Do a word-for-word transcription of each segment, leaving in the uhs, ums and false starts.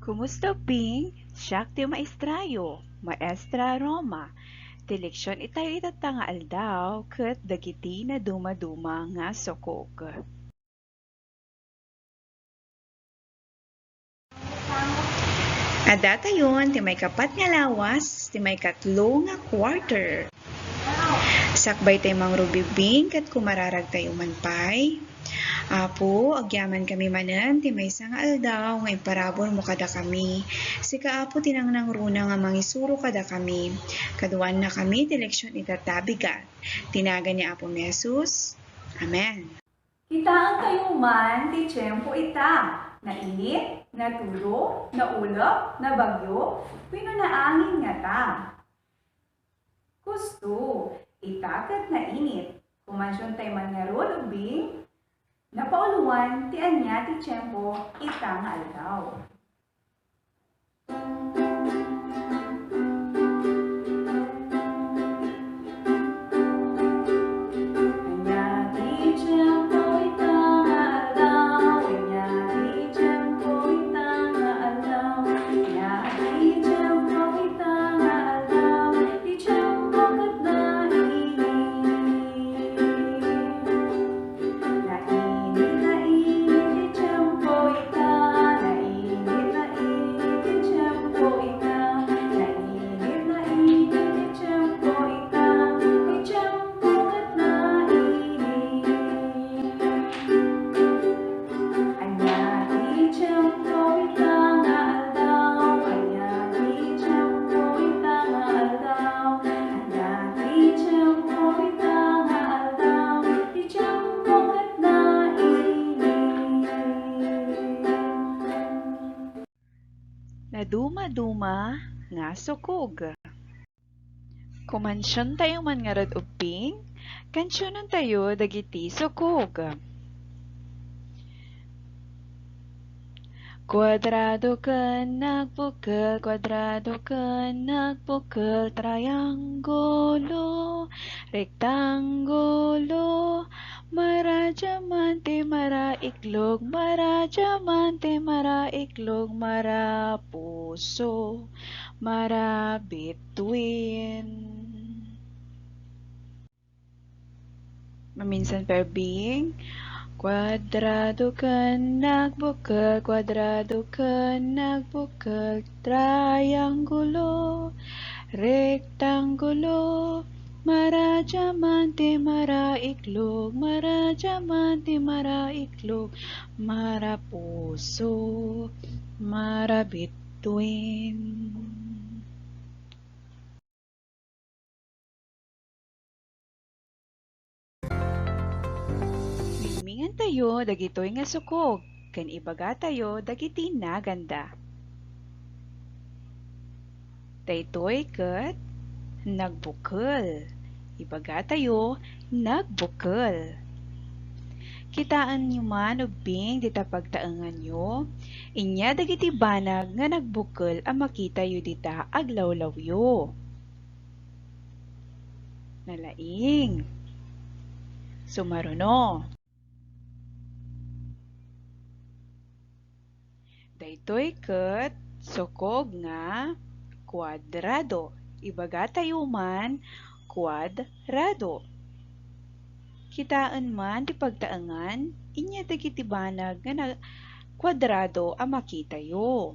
Kumusta, Bing? Siak ti maestrayo, Maestra Roma. Ti leksion itayo itatta nga aldaw ket dagiti nadumaduma nga sukog. Addatayon ti maikapat nga lawas, ti maikatlo nga quarter. Sakbay tay mangrubigbing ket kumararagtayo man pay. Apo, agyamankami manen ti maysa nga aldaw nga imparaburmo kadakami. Sika, Apo, ti nangnangruna nga mangisuro kadakami. Kaduannakami ti leksion itatta bigat. Ti nagan ni Apo Jesus. Amen. Kitaentayo man ti tiempo ita, nainit, natudo, naulep, nabagyo, wenno naangin ngata. Husto, ita ket nainit. Kumansiontay man ngarud, Bing, napauloan ti ania ti tiempo ita nga aldaw. Nainit, nainit ti tiempo ita, nainit, nainit ti tiempo ita, nainit, nainit ti tiempo ita, ti tiempo ket nainit. Ania ti tiempo ita nga aldaw? Ania ti tiempo ita nga aldaw? Ania ti tiempo ita nga aldaw? Ti tiempo ket nainit. Nadumaduma nga sukog. Kumansiontayo man ngarud, Ubbing. Kansionentayo dagiti sukog. Kuadrado ken nagbukel, kuadrado ken nagbukel, triangulo, rektanggulo, maradiamante, maraiklog, maradiamante, maraiklog, marapuso, marabituin. Maminsan pa, Bing. Kuadrado ken nagbukel, kuadrado ken nagbukel, triangulo, rektanggulo, maradiamante, maraiklog, maradiamante, maraiklog, marapuso, marabituin. Mingmingantayo dagitoy nga sukog ken ibagatayo dagiti naganda. Daytoy ket nagbukel. Ibagatayo, nagbukel. Kitaenyo man, Ubbing, dita pagtaenganyo. Inya dagiti banag nga nagbukel a makitayo dita aglawlawyo. Nalaing. Sumaruno. Daytoy ket sukog nga kuadrado. Ibagatayo man, kuadrado. Kitaen man ti pagtaengan, inya dagiti banag nga na-, kuadrado a makitayo.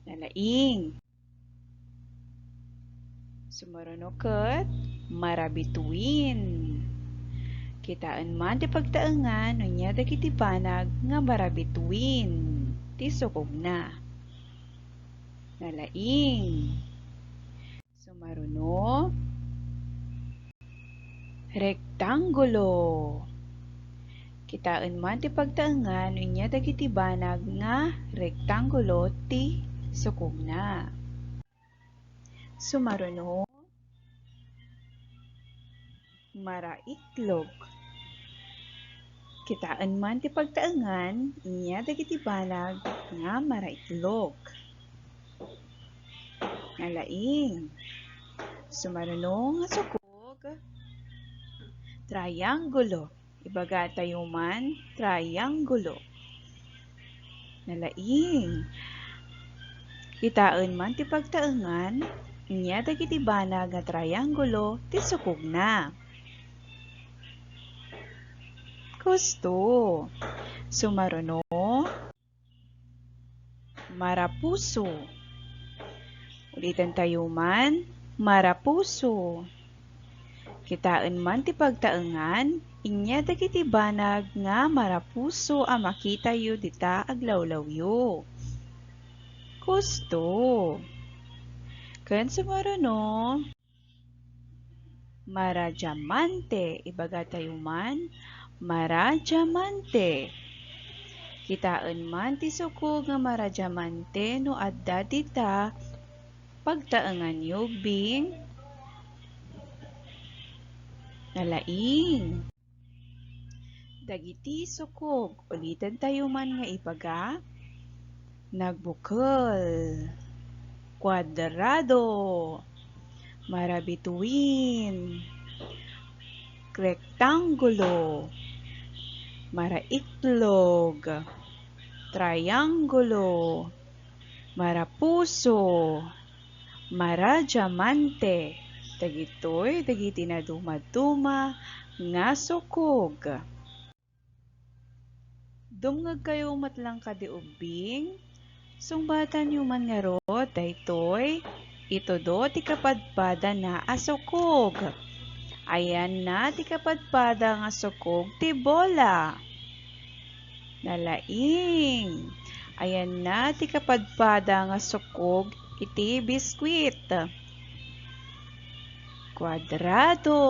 Nalaing. Sumaruno ket marabituin. Kitaen man ti pagtaengan no ania dagiti banag nga marabituin ti sukogna. Nalaing. Sumaruno. Rektanggulo. Kitaen man ti pagtaengan no ania dagiti banag nga rektanggulo ti sukogna. Sumaruno, maraiklog. Kitaen man ti pagtaengan, inya dagiti banag nga maraiklog. Nalaing. Sumaruno nga sukog, triangulo. Ibagatayo man, triangulo. Nalaing. Kitaen man ti pagtaengan, inya dagiti banag nga triangulo ti sukogna. Kusto. Sumaruno. Marapuso. Ulitentayo man, marapuso. Kitaen man ti pagtaengan, inya dagiti banag nga marapuso a makitayo dita aglawlawyo. Kusto. Ken sumaruno. Maradiamante, ibagatayo man, maradiamante. Kitaen man ti sukog nga maradiamante no adda dita pagtaenganyo, Bing? Nalaing. Dagiti sukog, ulitentayo man nga ibaga, nagbukel, kuadrado, marabituin, rektangulo, maraitlog, triangulo, marapuso, maradiamante. Dagitoy dagiti nadumaduma nga sukog. Dumngegkayo met laeng kadi ubbing? Sungbatanyo man ngarud daytoy, itudo ti kapadpadana a sukog. Ayanna ti kapadpada nga sukog ti bola. Nalaing. Ayanna ti kapadpada nga sukog iti biskwit. Kuadrado.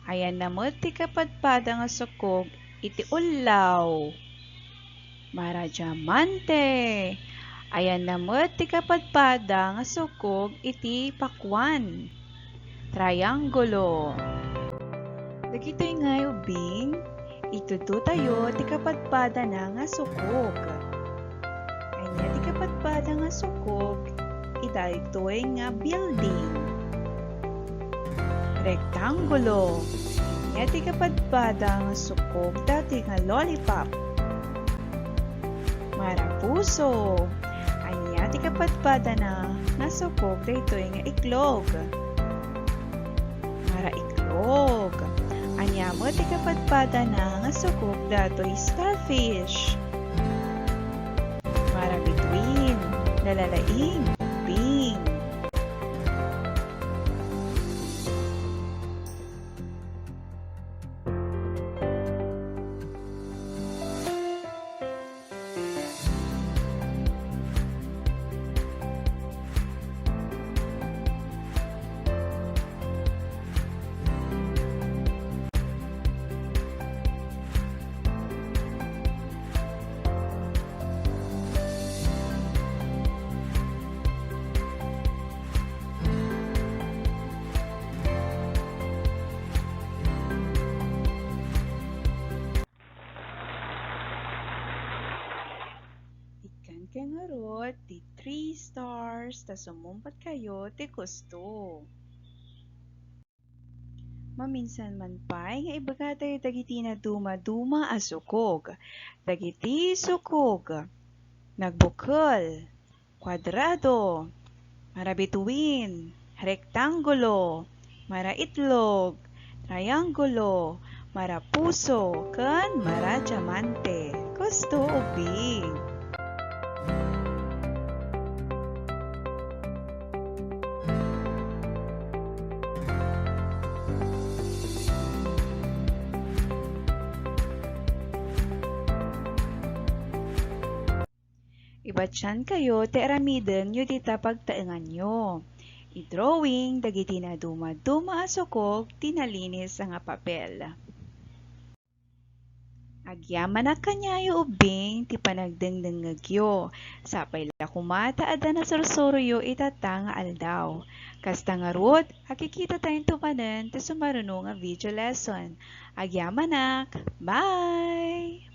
Ayanna met ti kapadpada nga sukog iti ullaw. Maradiamante. Ayanna met ti kapadpada nga sukog iti pakuan. Triangulo. Dagitoy nga ubbing, itudo tayo ti kapadpadana nga sukog. Ania ti kapadpada nga sukog? Idaytoy nga building. Rektangulo. Ania ti kapadpada nga sukog daytoy nga lollipop? Marapuso. Ania ti kapadpadana nga sukog daytoy nga iklog? Maraiklog. Ania met ti kapadpadana nga sukog daytoy starfish? Marabituin. Nalalaing. Pink. Ikkankayo ngarud ti three stars ta sumungbatkayo ti kusto. Maminsan man pay nga ibagatayo dagiti nadumaduma a sukog. Dagiti sukog, nagbukel, kuadrado, marabituin, rektangulo, maraitlog, triangulo, marapuso, ken maradiamante. Kusto, ubbing. Ibatiankayo ti aramidenyo dita pagtaenganyo. I-drawing dagiti nadumaduma a sukog ti nalinis a nga papel. Agyamanak kaniayo ubbing ti panagdengdengngegyo. Sapay la koma ta adda nasursuroyo ita ta nga aldaw. Kasta ngarud, agkikitatayo manen ti sumaruno nga video lesson. Agyamanak! Bye!